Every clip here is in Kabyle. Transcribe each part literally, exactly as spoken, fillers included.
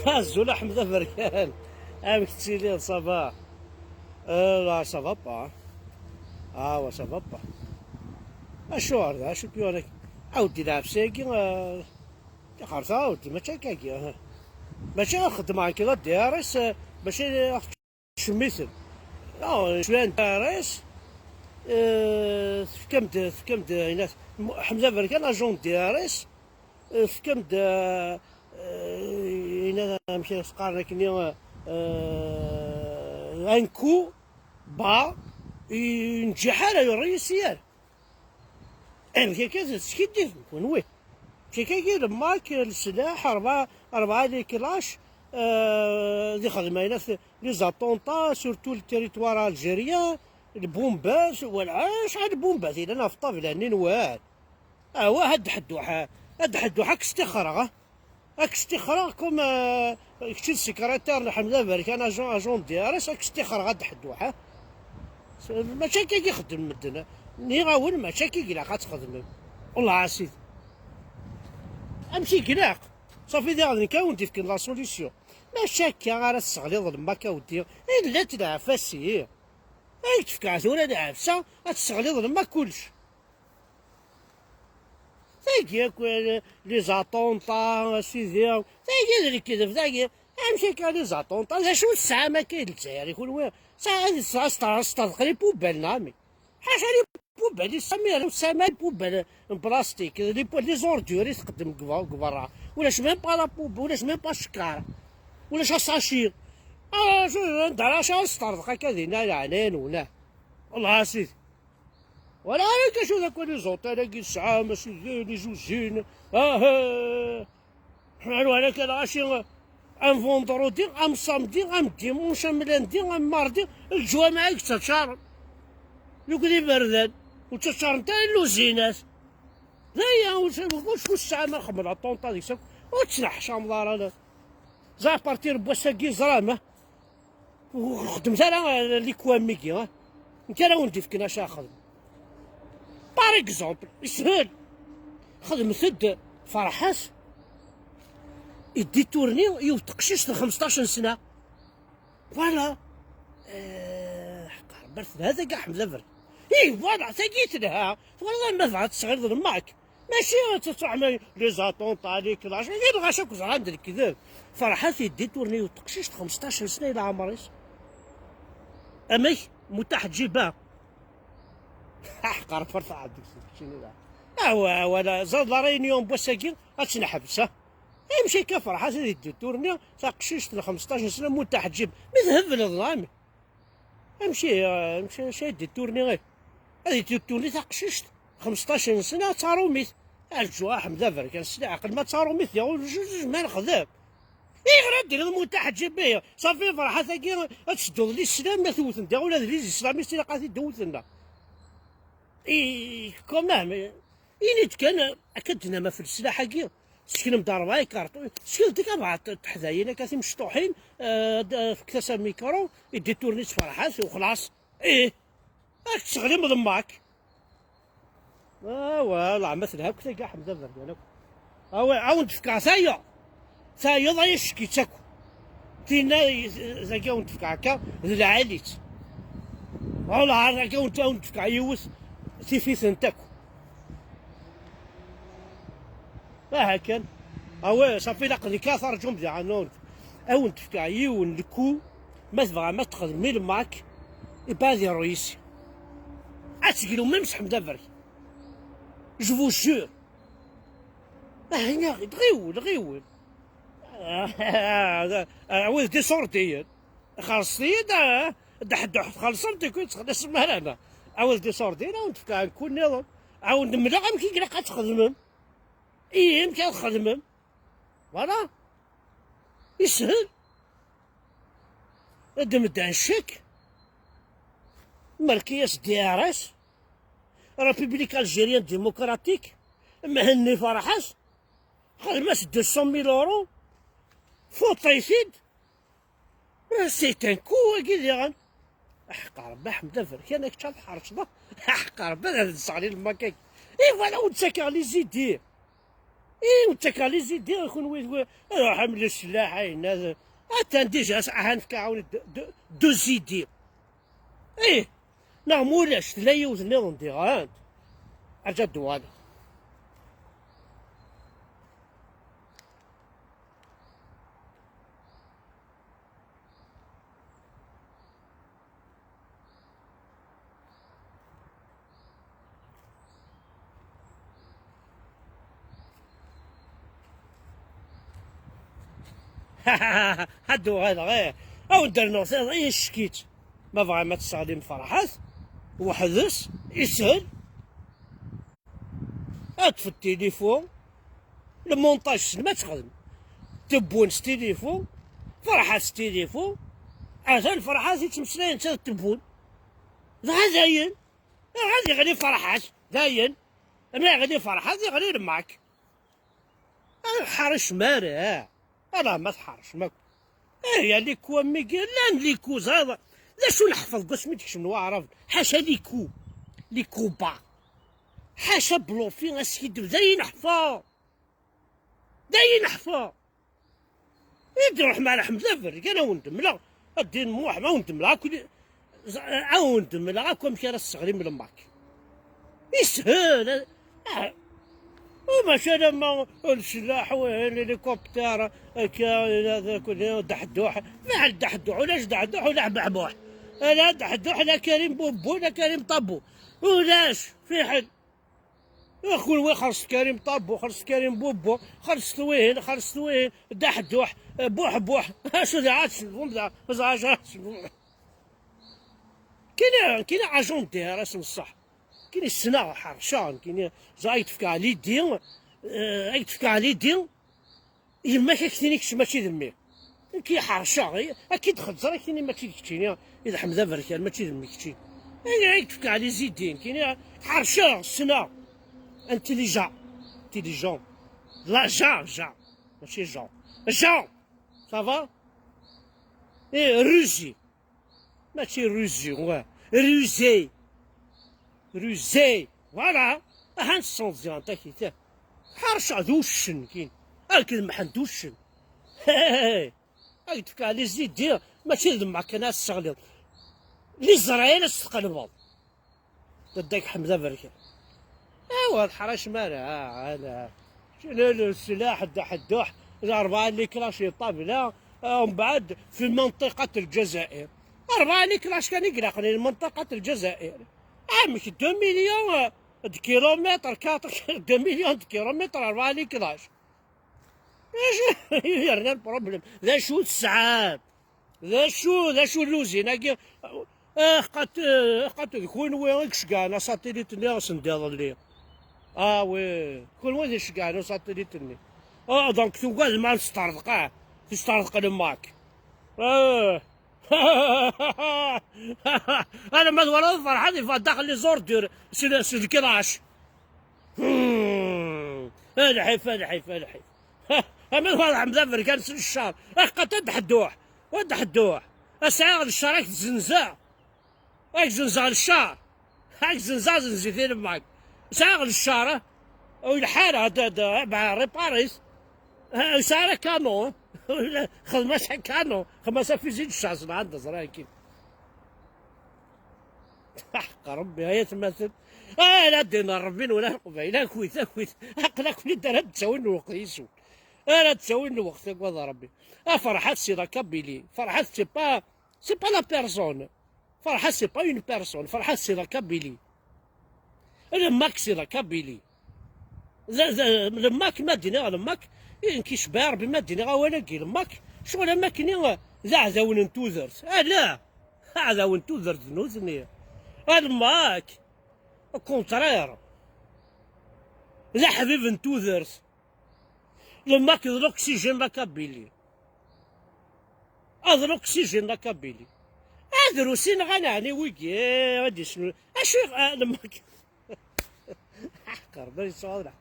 Azul a Ḥmed Aberkan, amek tettiliḍ, ça va? Euh, là, ça va pas. Ah ouais, ça va pas. Acuɣer da, acu k-yuɣen akka? Ɛawed di lɛefsa-agi, euh, ixer taɛawed, mačči akkagi, ah. Mačči ad xeddmeɣ nekk d D R S, euh, mačči ad cemmiten. Non, je suis un D R S, euh, tefkam-d, tefkam-d, euh, Ḥmed Aberkan, agent D R S, euh, tefkam-d, euh, euh, amek ara s-qqaren akkenni, euh, un coup, bah, ur yenǧiḥ ara, ur réussi ara. Amek akka teskiddibem kunwi? Amek akka, le MAK, leslaḥ, rebɛa, rebɛa les clashs, euh, ad ixdem ayen at-, les attentats sur tout le territoire algérien, lbumbat, wala acḥal n lbumbat yellan ɣef ṭṭabla-nni n wahad. Awah, ad d-ḥedduḥ, ad d-ḥedduḥ, ad k-stixreɣ, ah. Ad k-stixreɣ comme, euh, kečč d secrétaire n Ḥmed Aberkan, agent, agent D R S, ad k-stixreɣ ad d-ḥedduḥ, ah. Mačči akka i xeddmen medden. Nniɣ-awen, mačči akka i ilaq ad txedmem. Wellah a sidi. Amek i ilaq? Safi diɣ d nekk ad wen-d-ifken la solution. Mačči akka ara tesseɣliḍ lemmak a weddi. Illa tleɛfasi. Ay tefka tura lɛefsa, ad tesseɣliḍ lemmak kullec. Tagi akk, les attentats, a sidi. Tagi d lekdeb, tagi. Amek akka les attentats? D acu tesɛam akka i Lezzayer i kunwi? Tesɛa-, ad tesɛa-, ad s-terḍqem les poubelles, neɣ amek? Ḥaca les poubelles i tesɛam, ur tesɛam ara les poubelles n plastique, les pou-, les ordures i tqeddem deg ber-, deg berra. Ulac même pas la poubelle, ulac même pas cekkaṛ. Ulac asaci. Ah, anda ara s-terḍqem akka dinna, leɛnaya-nwen, ah? Wellah a sidi. Wala ara kacu d akk les hôtels-agi tesɛam, a sidi, les usines. Ah, ah. Ar wala kan ɣaci, am vendredi, am samedi, am dimanche, am lundi, am mardi, lǧwameɛ i yettaččaren. Yugi d iberdan, ur ttaččarent ara luzinat. D aya, ur s-, ur s-, ur tesɛam ara xemla ṭunṭa deg-s akk, ur ttneḥcameḍ ara. Ẓer partir n wass-agi, ẓram, ah. Ur xeddmet ara, eh, les coms-agi, ah. Nekk ara wen-d-ifken acu ara xedmem. Par exemple, ishel. Xedmet-d Ferḥat, idditurni yiwet teqcict n xmesṭac n sna. Voilà. Eh, ḥeqqa Rebbi, telha tagi a Ḥmed Aberkan. Ih, voilà, tagi telha. Twalaḍ ma dɣa tesɣileḍ lemmak. Mačči ad tettɛemay les attentats, les clashs, i lɣaci akk ẓran d lekdeb. Ferḥat idditurni yiwet teqcict xmesṭac n sna i leɛmer-is. Amek? Mutaḥeǧǧiba. Ḥeqqa Rebbi, ferḥat deg-s keččini da. Awa, wala, ẓad la réunion n wass-agi, ad tt-neḥbes, ah. Amek akka Ferḥat ad idditurni taqcict n xmesṭac n sna mutaḥeǧǧib? Mi thebleḍ, neɣ amek? Amek i, amek, amek i d-itturni, eh? Ad itturni taqcict xmesṭac n sna, d tarumit. Arǧu a Ḥmed Aberkan, s leɛqel, ma d tarumit, diɣ ur nezmir ad nexdem. Ayɣer ad d-tiniḍ mutaḥeǧǧib ihi? Safi, Ferḥat-agi ad tedduḍ lislam, ma tewten diɣ ula d les islamistes ilaq ad t-id-wten. I, quand même, ini-d kan, akka d-nama f leslaḥ-agi, sseknem-d rebɛa ikarṭun, sseknet-d kan rebɛa teḥdayin akka timecṭuḥin, eh, d-, fket-as amikru, idditurni-tt Ferḥat, u xlaṣ. Ih, ad tesseɣlim lemmak. Awa, leɛma telha akk tagi a Ḥmed Aberkan akk. Awa, a wen-d-fkeɣ tayeḍ. Tayeḍ ay ack-itt akk. Tinna, tagi a wen-d-fkeɣ akka, d lɛali-tt. Wala, tagi a wen-d-, a wen-d-fkeɣ yiwet, tif-itent akk. Aha kan. Awa, safi, ilaq d nekk ad terǧum diɣen, a wen-d-fkeɣ yiwen lku, ma tebɣam ad txedmem i lmak, i bɛad iṛuy-is. Ad teglum même s Ḥmed Aberkan. Je vous jure. Ah, ɣiwel, ɣiwel. Ɛawed d iṣurdiyen. Xelṣet-iyi-d, ah, d ḥedd uḥ-, txellṣem, di kwi txelṣem ara, neɣ? Ɛawed d iṣurdiyen, a wen-d-fkeɣ nekku nniḍen. A wen-d-mleɣ amek i ilaq ad txedmem. Ihi, amek ad txedmem? Voilà. Yeshel. Ad d-medden ccek. Marki-yas D R S. République Algérienne Démocratique, Mhenni Ferḥat, xdem-as deux cent mille euros, fuṭ-it-id. C'est un coup, wagi diɣen. Aḥeqqa Rebbi, a Ḥmed Aberkan, ad kečč ad tḥerceḍ. Aḥeqqa Rebbi, ad nseɣli lmakak. Et voilà, ur d-ttakeɣ les idées. Ih, ur ttakeɣ les idées i kunwi, ad ruḥ am le sllaḥ, ayen ad, atan déjà, ahan fkaɣ-awen d-, d-, deux idées. Ih, neɣ ma ulac, tella yiwet nniḍen diɣen. Arǧu ad d-uɣaleɣ. Ad d-uɣaleɣ, ih. Ad wen-d-rnuɣ tiḍ-, ih, ccek-itt. Ma bɣam ad tesseɣlim Ferḥat, weḥd-s, ishel. Ad ṭṭfet tilifu, le montage s ma texdem. Tewwun s tilifu, Ferḥat s tilifu, atan Ferḥat yettmeslay netta d Tewwun. Dɣa dayen, dɣa ad yeɣli Ferḥat, dayen. Ma yeɣli Ferḥat, yeɣli le Mac. Ur ḥerricem ara. Ala ma tḥerrcem akk. Eh, ya les coups, am wigi llan les coups, ẓriḍ. D acu neḥfeḍ deg wasmi d-kecmen Waɛraben? Ḥaca les coups. Les coups bas. Ḥaca blufi, askiddeb, d ayen neḥfeḍ. D ayen neḥfeḍ. I d-ruḥem ar Ḥmed Aberri, kan a wen-d-mleɣ. A ddin Muḥ, a wen-d-mleɣ akk li-, a wen-d-mleɣ akk amek ara tesseɣlim le Mac. Ishel, ah, u maca alamma leslaḥ, u l'hélicoptère, akka, ila d-, kuni, ddeḥduḥ. Fiḥel ddeḥduḥ, ulac ddeḥduḥ, ula ḥbeḥbuḥ. Ala ddeḥduḥ, la Karim Boubou, la Karim Tabou. Ulac, fiḥel. Kunwi xerṣet Karim Tabou, xerṣet Karim Boubou, xerṣet wihin, xerṣet wihin, ddeḥduḥ, buḥbuḥ. Acu d-, ad tecnum da, ẓer acu ad tecnum. Kini, kini agent de R S n ṣṣeḥ. Kini ssneɣ ḥerceɣ, kini ẓer ay d-fkeɣ l'idée, eh, ay d-fkeɣ l'idée, yemma-k ad k-tini kečč mačči d mmi. Nekk i ḥerceɣ, i-, ad k-id-xezzeṛ, ad k-tini mačči d keččini, i d Ḥmed Aberkan, mačči d mmi kečči. Ay, ay d-fkeɣ les idées, nekkini ḥerceɣ, ssneɣ. Intelligent. Intelligent. La, Jean, Jean. Mačči Jean. Jean! Ça va? Eh, rusé. Mačči rusé, wa. Rusé. Rusé. Voilà. Ahan tessneḍ ziɣ takit. Ḥerceɣ d uccen, kin. Arked Mḥend d uccen. Hey, hey, hey. Ad k-d-fkeɣ les idées, mačči d Mac kan ad tesseɣliḍ. Lizrayen ad s-tqelbeḍ. Dadda-k Ḥmed Aberkan. Awa, teḥracem ara, ah, ala. Kini le sllaḥ, ddeḥduḥ, rebɛa n les clashs i ṭṭabla, ah, umbeɛd, fi منطقة الجزائر. Rebɛa n les clashs kan i ilaqen, i منطقة الجزائر. Amek, deux millions, euh, de kilomètres, quatre, deux millions de kilomètres, rebɛa n les clashs. Acu yerna le problème? D acu tesɛam? D acu, d acu l'usine-agi? Ah, qat, ah, qat d kunwi i iceggɛen asatilit-nni send iḍelli. Ah oui, kunwi i iceggɛen asatilit-nni. Ah, donc tugadem ad nesṭerḍeq, ah, tesṭerḍeq le Mac. Ah. Alamma twalaḍ Ferḥat yeffeɣ daxel les ordures, c'est le, c'est le clash. Hmm. A lḥif, a lḥif, a lḥif. Ha, ama d Ḥmed Aberkan s leccar. Aqqa-t ad ḥedduḥ. Ad ḥedduḥ. A sɛiɣ leccar ad k-zenzeɣ. Ad k-zenzeɣ leccar. Ad k-zenzeɣ zenzit i lemmak. Sɛiɣ leccar. Ur ilḥa ara, ad, ad, ad, ad, réparer-it. Ah, sɛiɣ canon. Xdem-as canon. Xdem-as afizi d leccar, s lɛanda ẓriɣ-k. Ḥeqq Rebbi, ay atmaten. Ah, la ddin n Rebbi, wala Leqbayel, akit, akit. Aql-aken-id ara d-ttawin lweqt yis-wen. Ara d-ttawin lweqt, agad Rebbi. Ah, Ferḥat, c'est la Kabylie. Ferḥat, c'est pas, c'est pas la personne. Ferḥat, c'est pas une personne. Ferḥat, c'est la Kabylie. Le Mac, c'est la Kabylie. D, d, le Mac, ma d-iniɣ le Mac, i nekk icebbeɛ Rebbi ma d-iniɣ awal-agi, le Mac, ccɣel am akken i, d aɛdawen n tudert. Ala! Aɛdaw n tudert d nutni. A le Mac, au contraire. D aḥbib n tudert. Le Mac d l'oxygène la Kabylie. Ah, d l'oxygène la Kabylie. Ah, drus i nɣan ɛni wigi, eh, ad isnu. Acu i, ah, le Mac? Ḥqer, ma yesɛuḍ la.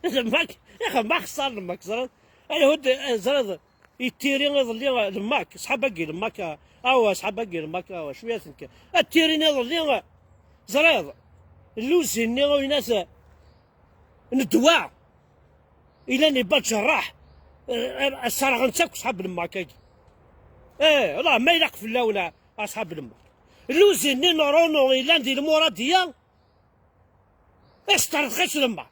Le Mac, ixem axeṣṣar le Mac, ẓriḍ. Ayhud, eh, ẓriḍ, yettiri iḍelli, eh, le Mac, ṣṣḥab-agi le Mac, ah, awa, ṣṣḥab-agi le Mac, awa, cwiya tenker. Ad ttirin iḍelli, eh, ẓriḍ, lluzin-nni, uyinat, eh, n ddwa. Ilan ibba ǧerraḥ. Serɣen-tt akk ṣḥab lemmak-agi. Eh, Allah ma ilaq fell-awen a ṣḥab lemmak. Luzin-nni n Renault ilan di Lmuradiya, isṭerḍeq-itt lemmak.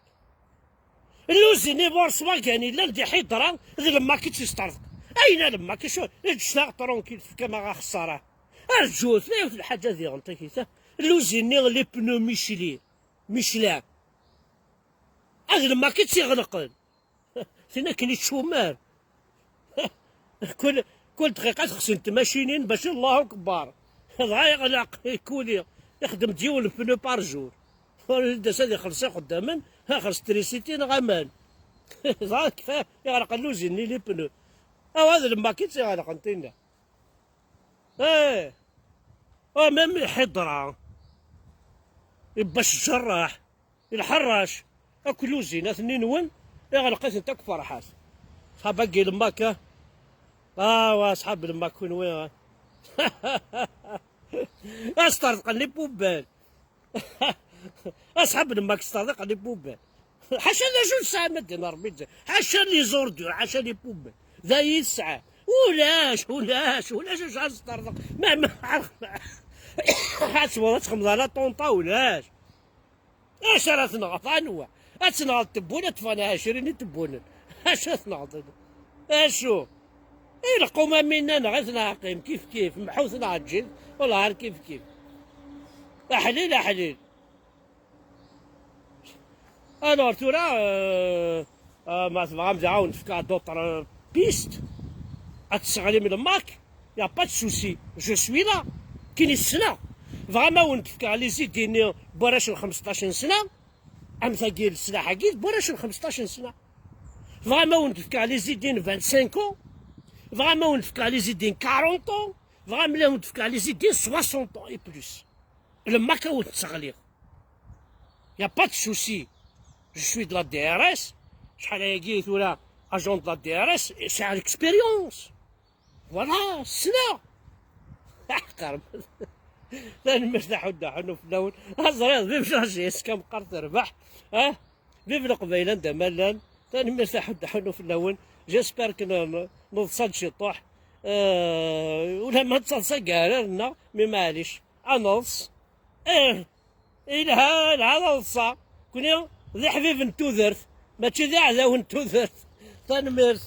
Luzin-nni Volkswagen ilan di Ḥidra, d lemmak i tt-isṭerḍeq. Ayna lemmak, acu, eǧǧet-aɣ tranquille, tefkam-aɣ axeṣṣar. Rǧut, la yiwet lḥaǧa diɣen, takit, luzin-nni les pneus Michelin, Michelin. Ad lemmak i tt-iɣelqen. Tin akken i tcumar. Kul, kul dqiqa xsent tmacinin bac Allahu Akbar. Dɣa yeɣleq, ikuli, ixdem-d yiwen le pneu par jour. Ur d-as ad ixelleṣ ixeddamen, axers trisiti neɣ aman. Dɣa kfa, iɣleq luzin-nni les pneus. Awa d lemmak i tt-iɣelqen tinna. Eh, oh, même Ḥidra. Ibbac Ǧerraḥ. Lḥerrac, akk luzinat-nni nwen, iɣleq-itent akk ferḥat. Ṣṣḥab-agi lemmak, ah? Awa, ṣṣḥab lemmak kunwi, ah? Asṭerḍeq-nni pubal. Asḥab lemmak sṭerḍeq-nni pubal. Ḥaca d acu nesɛa ma d-yenna Rebbi, ḥaca les ordures, ḥaca les poubelles. D ayen i tesɛa. Ulac, ulac, ulac acu ad sṭerḍeq. Ma, ma, ad tebɣuḍ ad txedmeḍ ala ṭunṭa, ulac. Acu ara tenɣeḍ? Anwa? Ad tenɣeḍ tewwun, ad teffɣen ɛecrin i tewwunen. Acu ad tenɣeḍ? Acu? Ileqqum am inna neɣ-it neɣ qqim, kif kif, mḥut neɣ ǧǧit, wellah ar kif kif. Aḥlil, aḥlil. Alors, tura, euh, euh, ma tebɣam daɣ ad wen-d-fkeɣ d'autres pistes, ad tesseɣlim lemmak, y a pas de souci, je suis là, kini ssneɣ. Tebɣam ad wen-d-fkeɣ les idées-nni n warrac n xmesṭac n sna, am tagi leslaḥ-agi d warrac n xmesṭac n sna. Tebɣam ad wen-d-fkeɣ les idées n vingt-cinq ans, tebɣam ad wen-d-fkeɣ les idées n quarante ans, tebɣam ad wen-d-fkeɣ les idées n soixante ans et plus. Lemmak ad wen-t-sseɣliɣ. Y a pas de souci. Je suis de la D R S. Acḥal ayagi tura agent de la D R S, sɛiɣ l'expérience. Voilà, ssneɣ. Ḥqer. Tanemmirt a Ḥuddu, ḥunnu fell-awen. Aẓriɣ d Vive la J S K, meqqar terbeḥ. Ah, Vive Leqbayel anda ma llan. Tanemmirt a Ḥuddu, ḥunnu fell-awen. J'espère que n-, n-, neḍsa-d ciṭuḥ. Euh, ulamma d taḍsa gar-aneɣ, mais maɛlic. Ad neḍs. Eh, ilha, ilha d aḍsa. Kuni d iḥbiben n tudert, mačči d iɛdawen n tudert. Tanemmirt.